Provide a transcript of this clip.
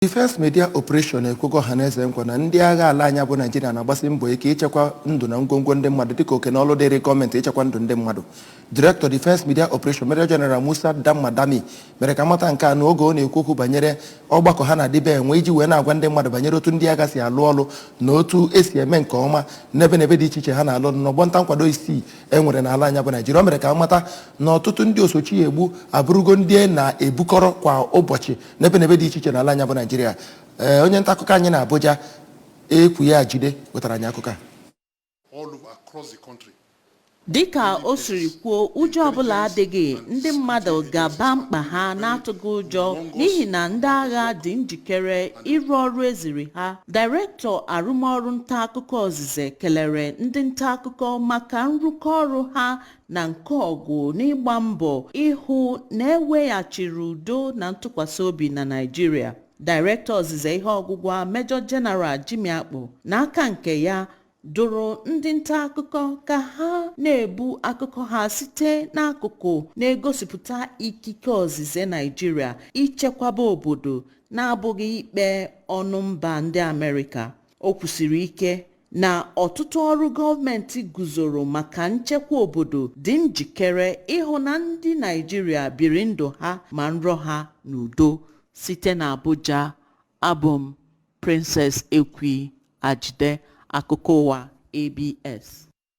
Defense Media Operation ekwego ọhaneze nkwa na ndị agha ala anyị bụ Naijiria na-agbasi mbọ ike ichekwa ndụ na ngwongwo ndị mmadụ, dịka oke na ọlụ dịrị gọọmenti ichekwa ndụ ndị mmadụ. Director, Defense Media Operation, Major General Musa Danmadami, mere ka mata nke a n'oge ọ na-ekwu okwu banyere ọgbakọ ha na-adịbe enwe iji wee na-agwa ndị mmadụ banyere otu ndị agha si alụ ọlụ na otu esi eme nke ọma n'ebe na ebe dị iche iche ha na-alụ ọlụ n'ọgbọ nta nkwado isii e nwere n'ala anyị bụ Naijiria. O mere ka mata na ọtụtụ ndị osochi egbu abụrụgo ndị na-ebukọrọ kwa ụbọchị n'ebe na ebe dị iche iche n'ala anyị bụ Naijiria. Ee, onye nta akụkọ anyị na Abuja, Ekwu ya Jide, wetara anyị akụkọ a. All over across the country. Dịka o siri kwuo, ụjọ ọbụla adịghị, ndị mmadụ ga-aba mkpa ha na-atụghị ụjọ n'ihi na ndị agha dị njikere ịrụ ọrụ eziri ha. Dairektọ arụmọrụ nta akụkọ ọzịze kelere ndị nta akụkọ maka nrụkọ ọrụ ha na nke ọgụ n'ịgba mbọ ịhụ na eweghachiri udo na ntụkwasị obi na Naịjirịa. Dairektọ ọzịze ihe ọgwụgwa, Major General Jimmy Akpo, n'aka nke ya, dụrụ ndị nta akụkọ ka ha na-ebu akụkọ ha site n'akụkụ na-egosipụta ikike ọzịze Naịjirịa ichekwaba obodo, na-abụghị ikpe ọnụ mba ndị Amerịka. O kwusiri ike na ọtụtụ ọrụ gọọmenti guzoro maka nchekwa obodo dị njikere ịhụ na ndị Naịjirịa biri ndụ ha ma nrọ ha n'udo. Site na Abuja, abụ m Princess Ekwi Ajide, akụkọ ụwa ABS.